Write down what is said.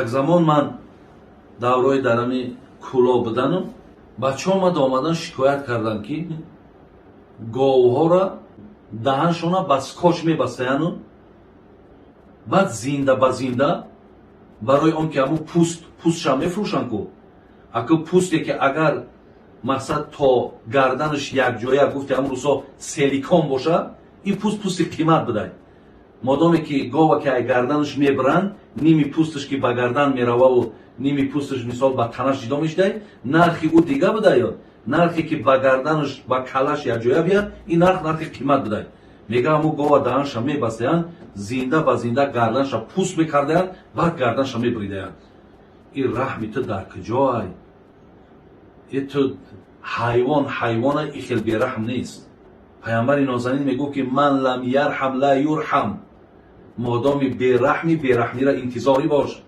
Як замон ман даврои дарами Кӯлоб будану бачаҳо омадан, шикоят карданд, ки говҳоро даҳаншона ба скотч мебастаяну баъд зинда ба зинда, барои он ки ҳамун пӯстша мефурӯшанд ку. Аку пӯсте ки агар, мақсад, то гарданаш якҷоя, гуфти ҳамун рӯзҳо, целиком бошад, ин пӯст пӯсти қимат будай. Модоме ки гова ки ай гарданаш мебаранд, ними пӯсташ ки ба гардан мерававу ними пӯсташ, мисол, ба танаш ҷудо мешудай, нархи ӯ дига будаю, нархе ки ба гарданаш, ба калаш якҷоя биёд, ин нарх нархи қимат будай. Мега, ҳамун гова даҳанша мебастаянд, зинда ба зинда гарданша пӯст мекардаянд, баъд гарданша мебуридаянд. Ин раҳми ту дар куҷоай? И ту ҳайвон, ҳайвона и хел бераҳм нест. Паямбари нозанин мегӯфт, ки ман лам ярҳам ла юрҳам. Модоми бераҳмӣ, бераҳмира интизорӣ бош.